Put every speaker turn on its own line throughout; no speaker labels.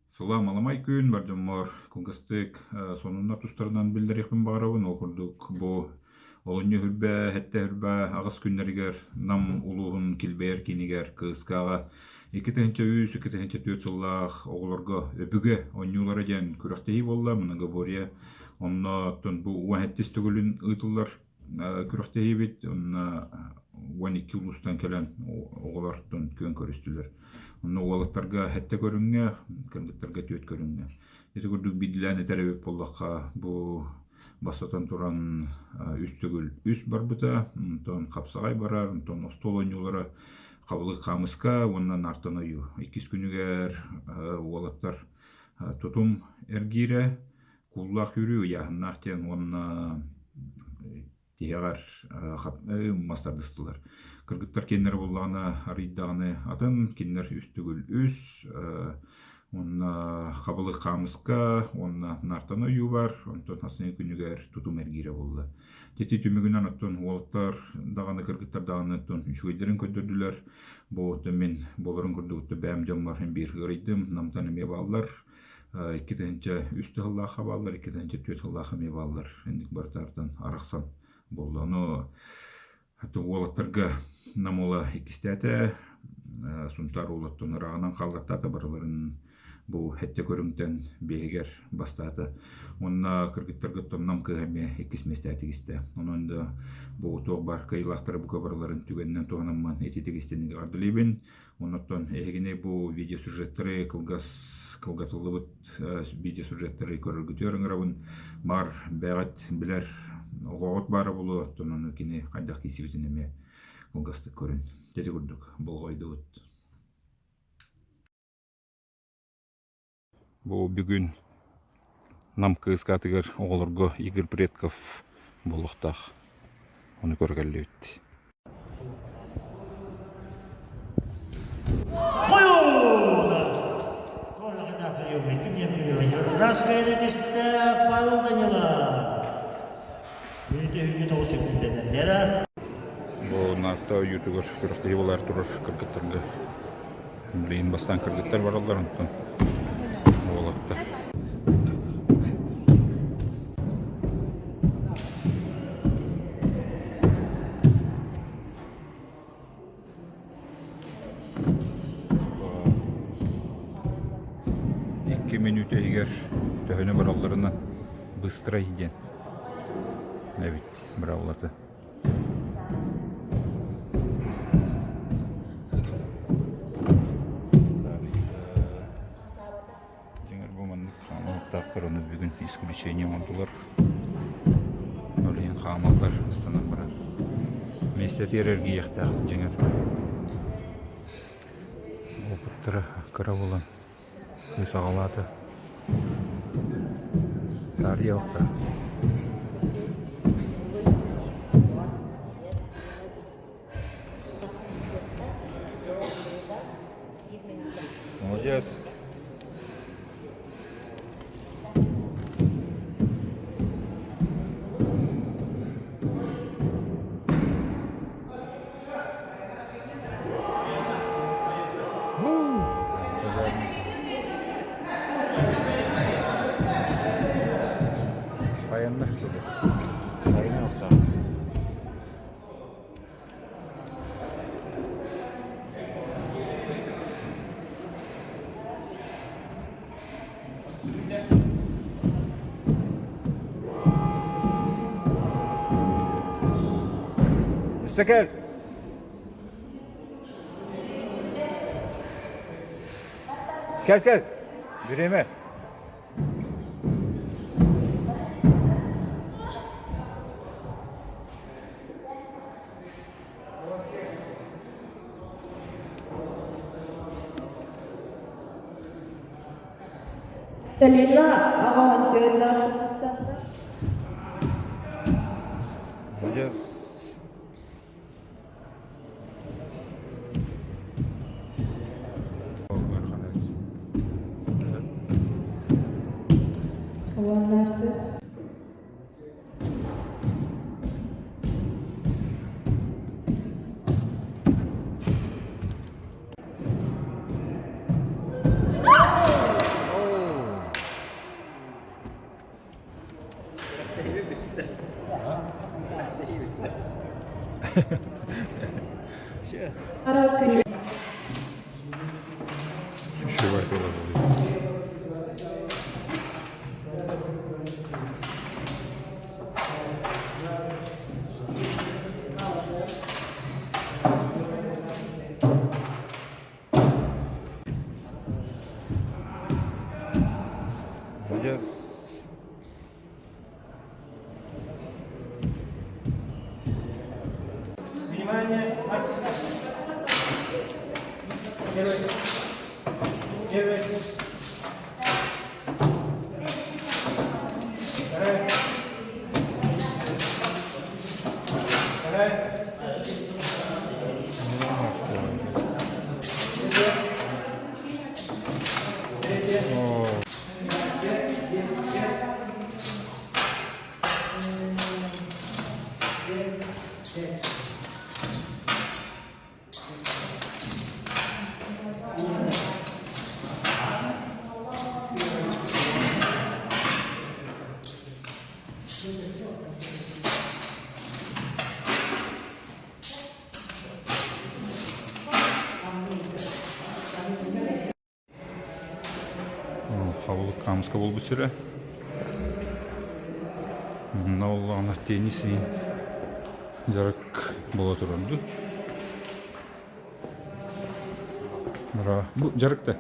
Сылаам аламай күн бар дьоммор кылгастык сонуннар тустарынан биллэриэхпин баҕарабын. Ол курдук бу олунньу үрбэ, сэттэ үрбэ аҕыс күннэригэр Нам улууһун килбэйэр киинигэр КСК-ҕа 2003, 2004 сыллаах оҕолорго өбүгэ оонньуулара диэн күрэхтэһии буолла. Многоборье онно оттон бу уон сэттис төгүлүн ыытыллар күрэхтэһиибит уонна 12 улуустан кэлэн оҕолортон күөн көрүстүлэр. Онно уолаттарга сэттэ көрүҥҥэ, кыргыттарга түөрт көрүҥҥэ. Ити курдук биирдиилээн этэр эбит буоллахха, бу бастатан туран үс төгүл үс барбыта, онтон хапсаҕай барар, онтон остуол оонньуулара хабылык хаамыска уонна нартан ойуу. Иккис күнүгэр уолаттар тутум эргиирэ, Кууллаах үүрүү ыйааһыннаах диэн уонна тиһэҕэр мас тардыстылар. Кыргыттар киэннэрэ буоллаҕына арыйдаҕына атын, кинилэр үс төгүл үс уонна хабылык хаамыска уонна нартан ойуу бар, онтон хасыҥы күнүгэр тутум эргиирэ буолла. Ити түмүгүнэн оттон уолаттар даҕаны кыргыттар даҕаны оттон үчүгэйдэрин көрдөрдүлэр. Бу оттон мин буоларын курдук бэйэм дьоммор биир ыарыйдым, Намтан эмиэ бааллар. 2003 сыллаахха бааллар, 2004 сыллаахха эмиэ бааллар. Инник барытаартан арахсан буолла. Ону уолаттарга Нам уола иккистээтэ, Сунтаар уолаттан ырааҕынан хааллартаата барыларын бу сэттэ көрүҥтэн биэһигэр бастаата. Уонна кыргыттаргыттан Нам кыыһа эмиэ иккис миэстэҕэ тигистэ. Онон да бу туох баар кыайыылаахтары бука барыларын түгэнинэн туһанаммын ити тигистинигэ эҕэрдэлиибин. Оннуттан эһигини бу видеосюжеттары кылгас кылгатыллыбыт видеосюжеттары көрөргүтүгэр ыҥырабын. Баар бэйэҕит билэр оҕоҕут баара буолуо, оттон ону кини хайдах киирсибитин эмиэ кылгастык көрүн. Ити курдук болҕойдубут. Бу бүгүн Нам кыыскатыгар оҕолорго Игорь Предков буолуохтаах. Ону көрө кэллибит. Бу Наарта ойуутугар күрэхтэһии буолаары турар кыргыттарга Билигин бастаан кыргыттар бараллар, онтон уолаттар. Икки мүнүүтэ иһигэр төһөнү баралларынан быстрай диэн эбит быраабылата. Дьиҥэр бу маннык хаамыахтаахтар ону бүгүн исключение оҥордулар. Ол иһин хаамаллар ыстанан баран. Миэстэтигэр эргийиэхтээх дьиҥэр. Опыттара кыра буолан Кыыс аҕалаата таарыйыахта Молодец. Тайанна что ли? Тайныахтаах. Өссө кэл! Кэл кэл! Бириэмэ.
Талина аҕаһын түөрдээх кыстахта.
Молодец.
Уоннарды.
Үчүгэй буолар. Молодец.
Внимание, марш! Первый. Первый. Вторая. Вторая. Третья.
Хабылык хаамыска буолбут сирэ. Манна буоллаҕына теннис дьарык буола турар дуу. Бу дьарык да.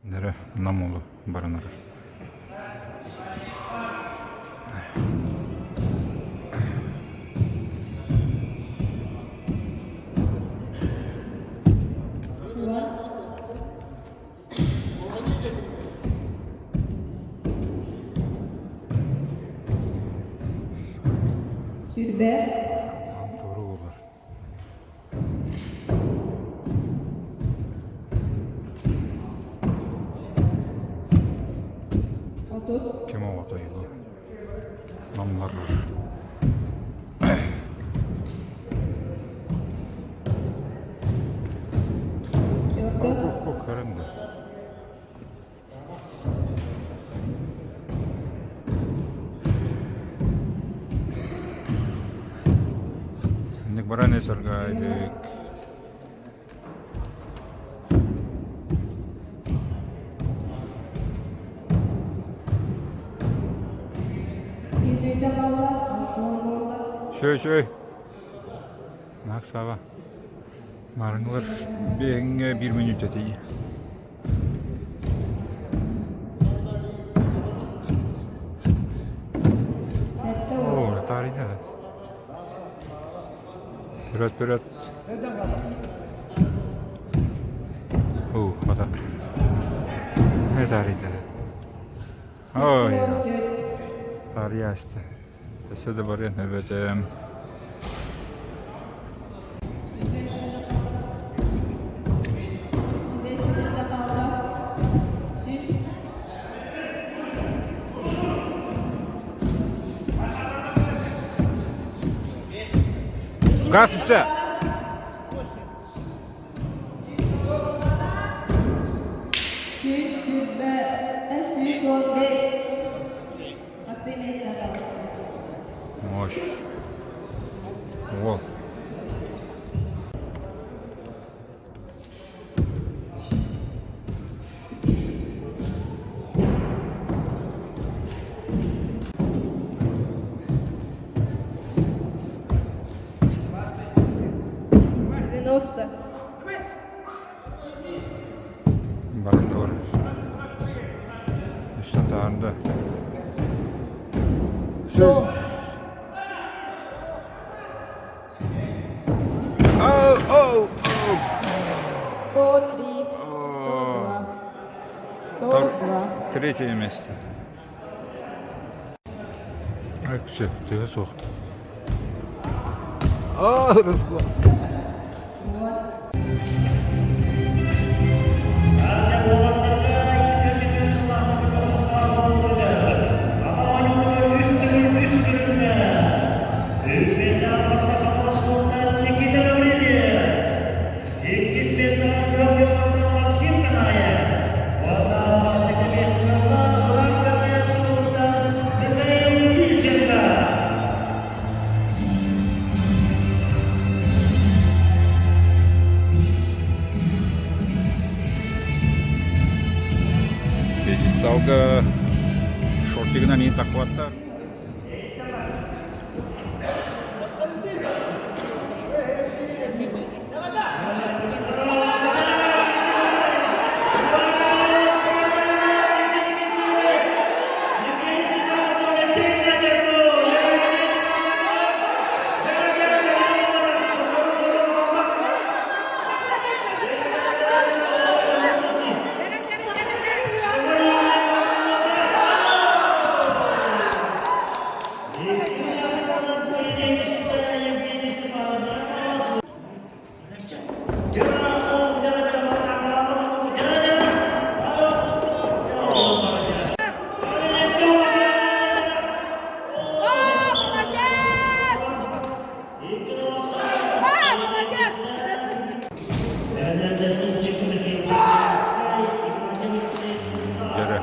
Нэрэ Нам улу баранар.
Сүүрбэ.
Туору буолар.
30.
Ким оҕотой бу? Намнар.
Чорто.
Көрөн да. Инник баран эсэргээдик.
Биирдэ хаалла, алтан буолла.
Шөй, шөй. Мак саба. Марыңлар бэйэҥҥэ биир мүнүүтэ тиийэ.
Сэттэ
Оо,
уон.
таарыйда да. Вперед, вперед. Оо, хата. Э, таарыйда да. Ой,
74.
таарыйа аста. Өссө да барыан эбэтэ.
5 секунда хаалла. 100.
Газ үсэ!
120, 115. Бастыҥ миэстэ хаалла.
Мощь. Уол.
90.
Баран да бар. Үстэн таарда.
100.
Oh, oh, oh.
103. 102. 102.
Третье место. Все, тыа суох. А, разгон. Пьедесталга шортигынан иин таххыбаттар. Дьэрэ.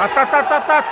Тат-тат-тат-тат!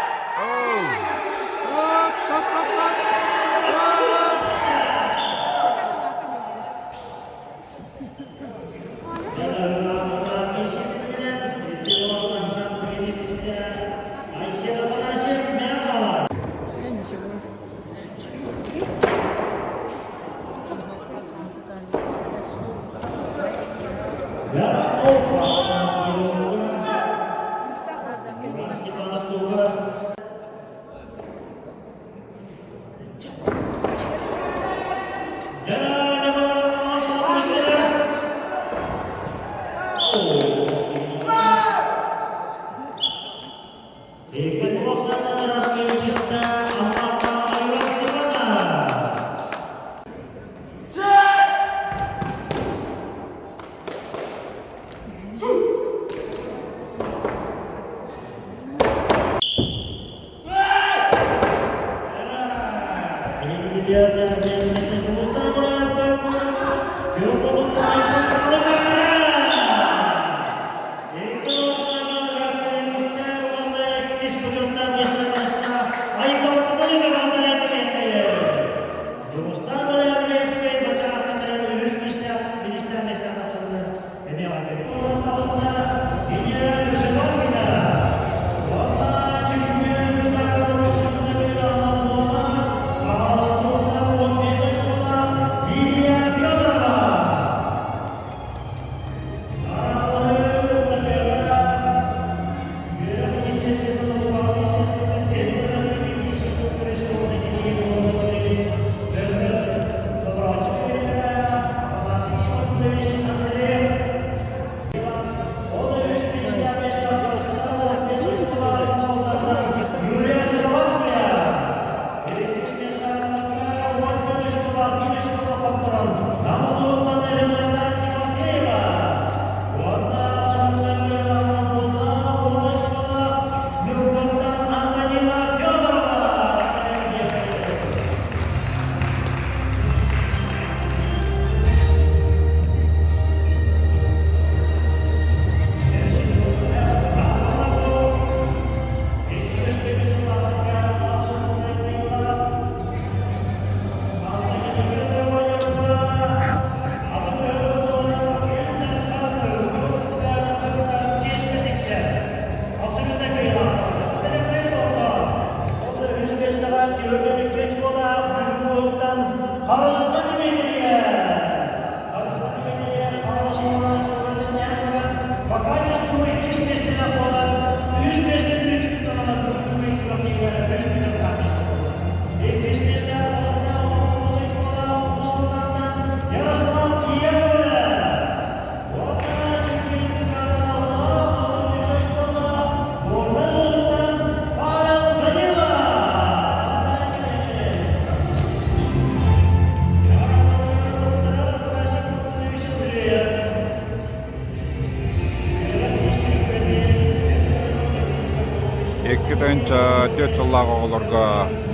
2004 сыллаах оҕолорго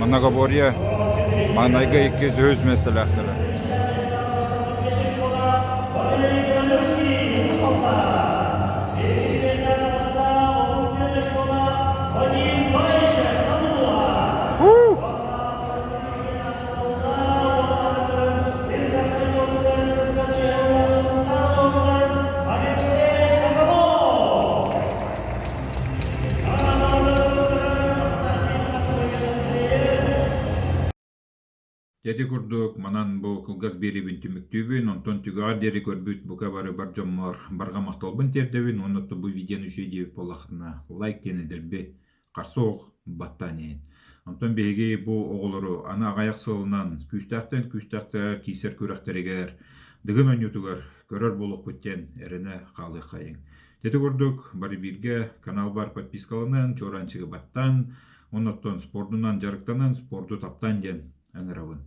многоборье маҥнайгы иккис үһүс миэстэлээхтэрэ. Ити курдук, манан бу кылгас биэриибин түмүктүүбүн, онтон түгэҕэр диэри көрбүт бука бары бар дьоммор барҕа махталбын тиэрдэбин уонна бу видеоны үчүгэй диэбит буоллаххытына лайк диэн эдэрби харса суох баттаан иһин. Онтон биһиги бу оҕолору аны аҕыйах сылынан күүстээхтэн күүстээхтэр киирсэр күрэхтэригэр Дыгын оонньуутугар көрөр буолуохпут диэн эрэнэ хаалыаххайыҥ. Ити курдук, бары бииргэ каналбар подпискаланан, чуораанчыгы баттаан, оннуттан спордунан дьарыктанан, спорду таптаан диэн ыҥырабын.